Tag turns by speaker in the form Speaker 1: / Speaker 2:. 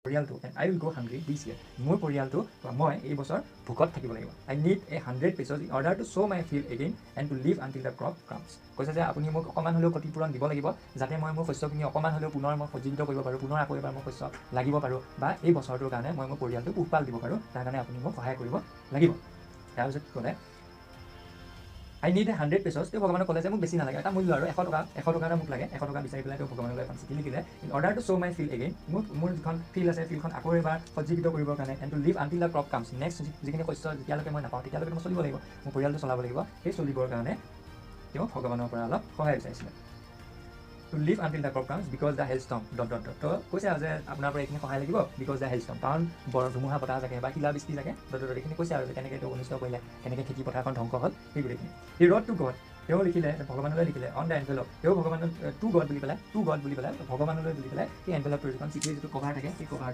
Speaker 1: পৰিয়ালটো, and I will go hungry this year, মোৰ পৰিয়ালটো বা মই এই বছৰ ভোকত থাকিব লাগিব। I need a 100 pesos in order to sow my field again and to live until the crop comes. কৈছে যে আপুনি মোক অকণমান হ'লেও ক্ষতিপূৰণ দিব লাগিব, যাতে মই মোৰ শস্যখিনি অকণমান হ'লেও পুনৰ মই সজ্জীৱিত কৰিব পাৰোঁ, পুনৰ আকৌ এবাৰ মই শস্য লাগিব পাৰোঁ বা এই বছৰটোৰ কাৰণে মই মোৰ পৰিয়ালটো পোহপাল দিব পাৰোঁ। তাৰ কাৰণে আপুনি মোক সহায় কৰিব লাগিব। তাৰপিছত কি ক'লে? I need a 100 pesos. তেওঁ ভগৱানক ক'লে যে মোক বেছি নালাগে, এটা মূল্য আৰু 100 টকা, 100 টকা এটা মোক লাগে। 100 টকা বিচাৰি পেলাই তেওঁ ভগৱানলৈ এখন চিঠি লিখিলে, in order to sow my field again, মোৰ যিখন ফিল্ড আছে, ফিল্ডখন আকৌ এবাৰ সজ্জীৱিত কৰিবৰ কাৰণে, and to live until the crop comes. Next যিখিনি শস্য যেতিয়ালৈকে মই নাপাওঁ, তেতিয়ালৈকে মই চলিব লাগিব, মোৰ পৰিয়ালটো চলাব লাগিব। সেই চলিবৰ কাৰণে তেওঁ ভগৱানৰ পৰা অলপ সহায় বিচাৰিছিলে, to live until the crop comes because the hailstorm dot dot dot. তো কৈছে আৰু যে আপোনাৰ পৰা এইখিনি সহায় লাগিব because the হেলষ্টৰ্ম, কাৰণ বৰ ধুমুহা বতাহ থাকে বা শিলাবৃষ্টি থাকে, ডট ডট, এইখিনি কৈছে আৰু যে কেনেকৈ তেওঁ অনিষ্ট কৰিলে, কেনেকৈ খেতি পথাৰখন ধ্বংস হ'ল, সেই গোটেইখিনি। He wrote to God, তেওঁ লিখিলে, ভগৱানলৈ লিখিলে, অন the envelope. তেওঁ ভগৱানক টু গড বুলি পেলাই, টু গড বুলি পেলাই, ভগৱানলৈ বুলি পেলাই সেই এনভেলপটোৰ যিখন চিঠিৰ যিটো কভাৰ থাকে, সেই কভাৰ